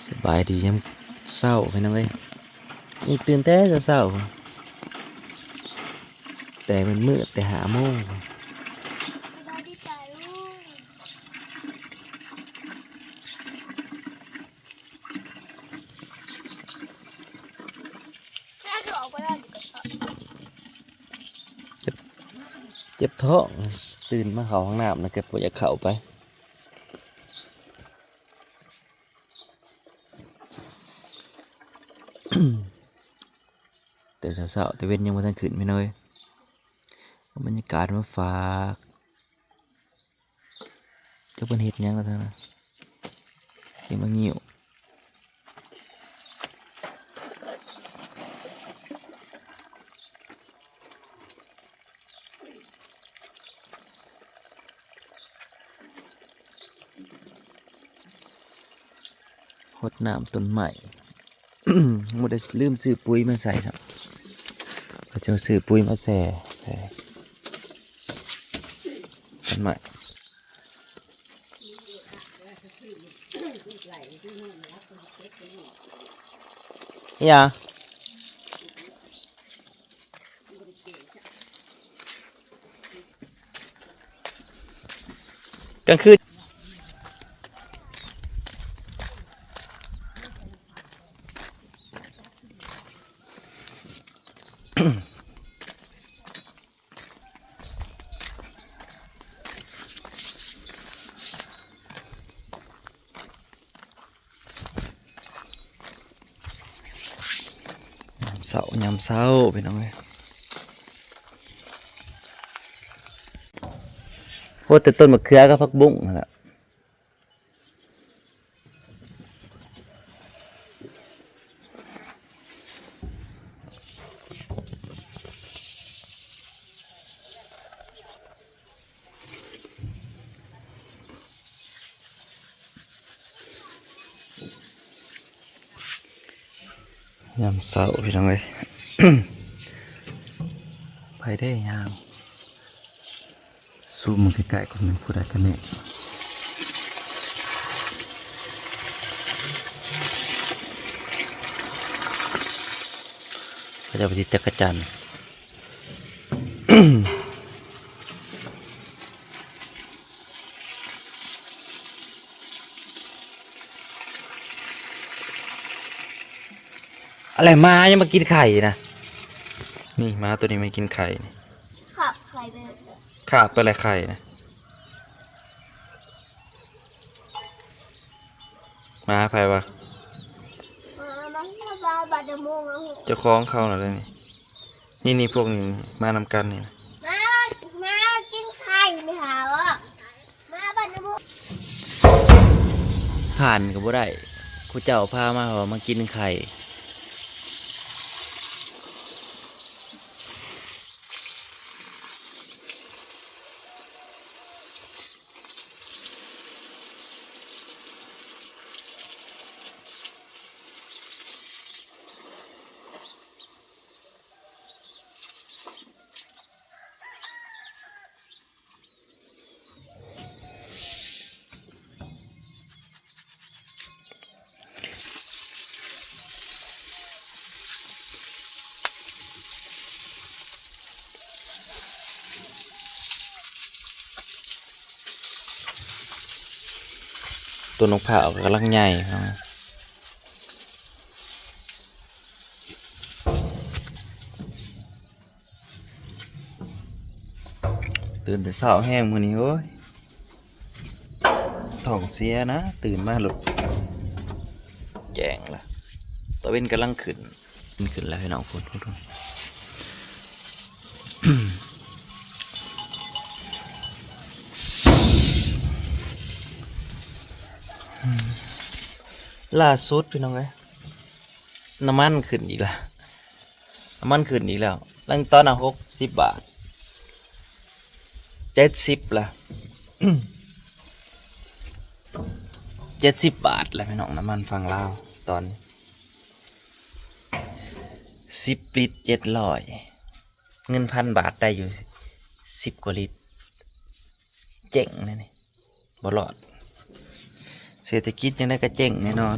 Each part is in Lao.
ສະບາຍດີຍາມເຊົ້າພີ່ນ້ອງເອີຍ, ນີ້ຕື່ນແຕ່ເຊົ້າໆ ແຕ່ມືດໆ ແຕ່ຫ້າໂມງ. ເຈັບ ເຈັບທ້ອງ, ຕື່ນມາເຂົ້າຫ້ອງນ້ຳນະ ກໍບໍ່ຢາກເຂົ້າໄປ. ແຕ່ເຊົ້າໆ ແຕ່ເວັນຍັງບໍ່ທັນຂຶ້ນພີ່ນ້ອງເອີຍ. ເອົາບັນຍາກາດມາຝາກ. ຈັກເພິ່ນເຮັດຫຍັງລະທາງນັ້ນ, ເຮັດໝາກງິ້ວ. ຫົດນ້ຳຕົ້ນໄມ້ ບໍ່ໄດ້ ລືມຊື້ປຸ໋ຍມາໃສ່ຊ້ຳ, ເຂົາເຈົ້າຊື້ປຸ໋ຍມາແຊ່ໃສ່ຕົ້ນໄມ້. ອີຫຍັງ? ກາງຄືນ ຍາມເຊົ້າ ຍາມເຊົ້າ ພີ່ນ້ອງເອີຍ. ໂອ້ ແຕ່ຕົ້ນມະເຂືອກັບຜັກບຸ້ງຫັ້ນລະ. ຍາມເຊົ້າພີ່ນ້ອງເອີຍ ໄປເດ້ຍ່າງ ຊູມໃກ້ໆ ກໍແມ່ນຜູ້ໃດກັນແນ່. ເຂົາເຈົ້າໄປຕິດຈັກກະຈັນ. ອະໄລ ໝາຍັງມາກິນໄຂ່ນະ. ນີ້ ໝາໂຕນີ້ມາກິນໄຂ່ນີ້ ຄາບໄຂ່ໄປ ຄາບໄປແລ້ວໄຂ່ນະ. ໝາໃຜວະ? ໝາ ໝາ ໝາບາດນະໂມງ ເຈົ້າຂອງເຂົານະເດ້ນີ້. ນີ້ ນີ້ ພວກນີ້ມານຳກັນນີ້ນະ. ໝາ ໝາກິນໄຂ່ນີ້ຫາວະ ໝາບາດນະໂມງ. ຜ່ານກໍບໍ່ໄດ້ ຜູ້ເຈົ້າພາມາວ່າມາກິນໄຂ່. ຕົ້ນໝາກພ້າວກຳລັງໃຫຍ່. ຕື່ນແຕ່ເຊົ້າແຮງມື້ນີ້ ໂອ້ຍ ທ້ອງເສຍນະ, ຕື່ນມາໂລດ ແຈ້ງລະ, ຕາເວັນກຳລັງຂຶ້ນ, ຂຶ້ນແລ້ວພີ່ນ້ອງ. ພຸ້ນ ພຸ້ນ ພຸ້ນ ລ່າສຸດ ພີ່ນ້ອງເອີຍ ນ້ຳມັນຂຶ້ນອີກລະ, ນ້ຳມັນຂຶ້ນອີກແລ້ວ. ຫຼັງຕອນນະ ຫົກສິບບາດ ເຈັດສິບລະ, ເຈັດສິບບາດລະພີ່ນ້ອງ. ນ້ຳມັນຝັ່ງລາວຕອນນີ້ ສິບລິດ ເຈັດຮ້ອຍ, ເງິນພັນບາດໄດ້ຢູ່ສິບກວ່າລິດ. ເຈັງແນ່ນີ້ ບໍ່ລອດ. ເສດຖະກິດຈັ່ງໃດກໍເຈັງແນ່ນອນ.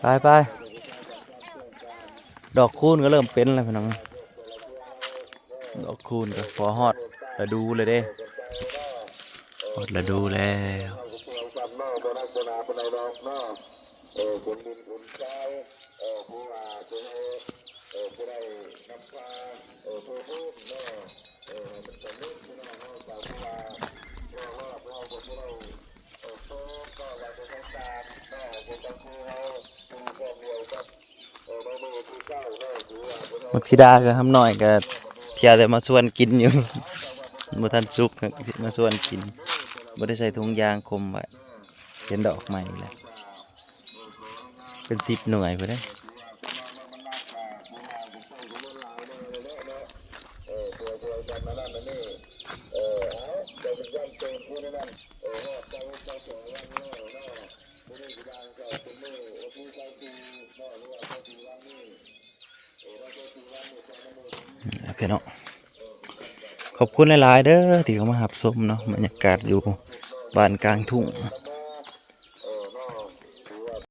ໄປໆ ດອກຄູນກໍເລີ່ມເປັນແລ້ວພີ່ນ້ອງ. ດອກຄູນກໍພໍຮອດລະດູແລ້ວເດ້ ຮອດລະດູແລ້ວ. ບັກສີດາກັບຫຳນ້ອຍກໍທ່ຽວແຕ່ມາຊວນກິນຢູ່ ບໍ່ທັນສຸກ ມາຊວນກິນ. ບໍ່ໄດ້ໃສ່ຖົງຢາງຄົມໄວ້. ເຫັນດອກໃໝ່ແລ້ວ ເປັນສິບໜ່ວຍພຸ້ນເດ້. ພີ່ນ້ອງ ຂອບຄຸນຫຼາຍໆເດີ ທີ່ເຂົ້າມາຮັບຊົມເນາະ ບັນຍາກາດຢູ່ບ້ານກາງທຸ່ງ.